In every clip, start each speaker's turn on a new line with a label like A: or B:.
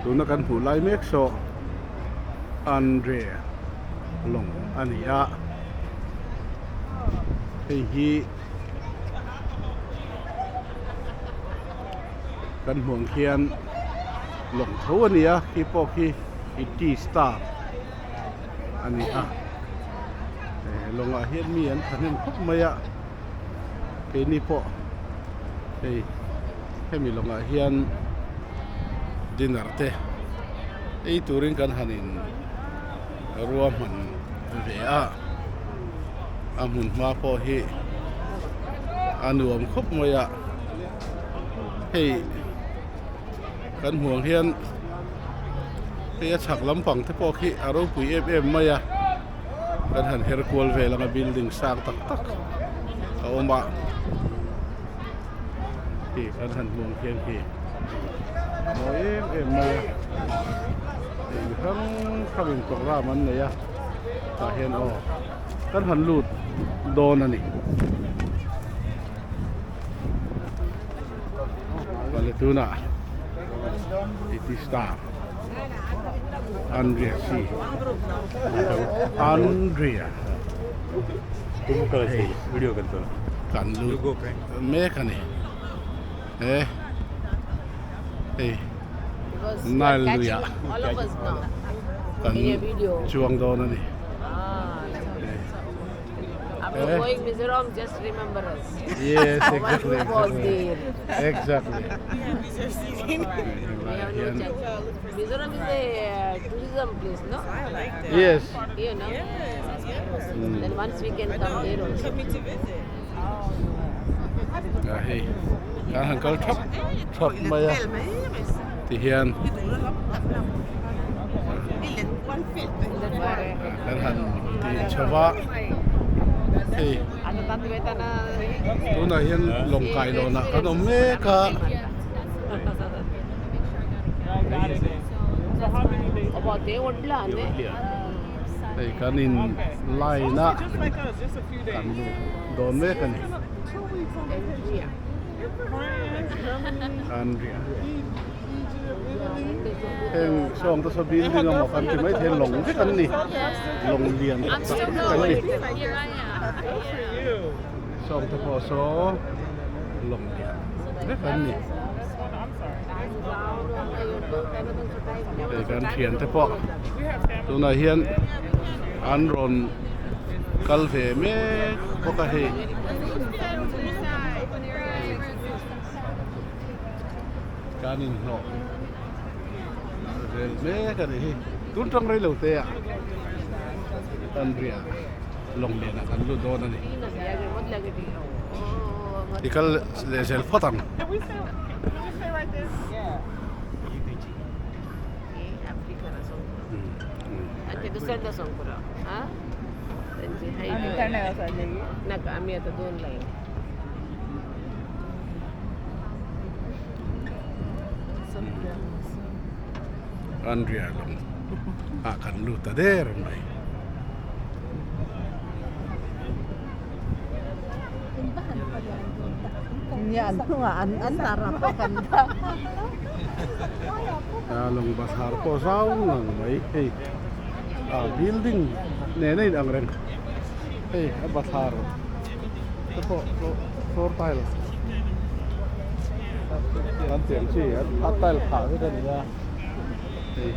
A: Tuna kan hmuh lai mek saw Andre lawng a ni a, hei hi kan hmuh ang khian lawng tho a ni a, khi pawh khi Iti star a ni a, lawngah hian mi an thahnem khawp mai a, keini pawh hei. Hemi lawngah hian dinner te ei turin kan han in ruahman ve a, a hmun hma pawh hi a nuam khawp mai a, hei kan hmuh ang hian hei a chhak lampang te pawh khi a ropui em em mai a, kan han her kual vel ang a building sang tak tak a awm a. Khi kan han hmuh ang khian khi a mawi em em mai a hei mi hrang hrang in programme an nei a tah hian aw kan han lut dawn a ni vale tunah it is star Andria si Andria hei kan lut. Mek a ni he hei Nile luiah kan chuang dawn a ni yes exactly exactly yes a hei kan han kal thap thap mai a tihian kan han ti chho va hei tunah hian lawng kai lawnah kan awm mek a. Hei kan in line a kan lut dawn mek a ni an riah heng sawng te saw building emaw kan ti mai thei lawng vek an ni lawng lian tak tak vek an ni sawng te pawh saw lawng lian vek an ni. Hei kan thian te pawh tunah hian an rawn kal ve mek bawk a hei kan inhnawh vel mek a ni hi tun tang rei lo te ah kan riah lawng lianah kan lut dawn a ni i kal leh zel phawt ang. An riah lawng ah kan lut ta der mai. Lawng bazar pawh zau ngang mai hei a building nen a inang reng hei a bazar te pawh floor tile an tih ang chi a tile phah vek a ni a hei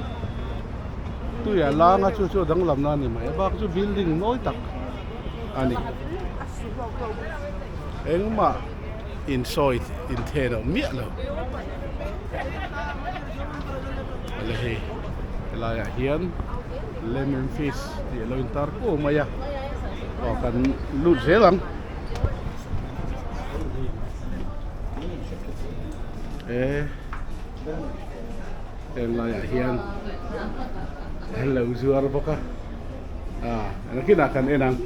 A: tuiah langa chu chu a danglamna a ni mai a bak chu building mawi tak. a ni. Engmah insawi inthen loh miah lo. Awle hei helaiah hian lemon fish tih a lo intar kuau mai a aw kan lut zel ang. E heng laiah hian an lo zuar bawk a. Ah, nakinah kan en ang.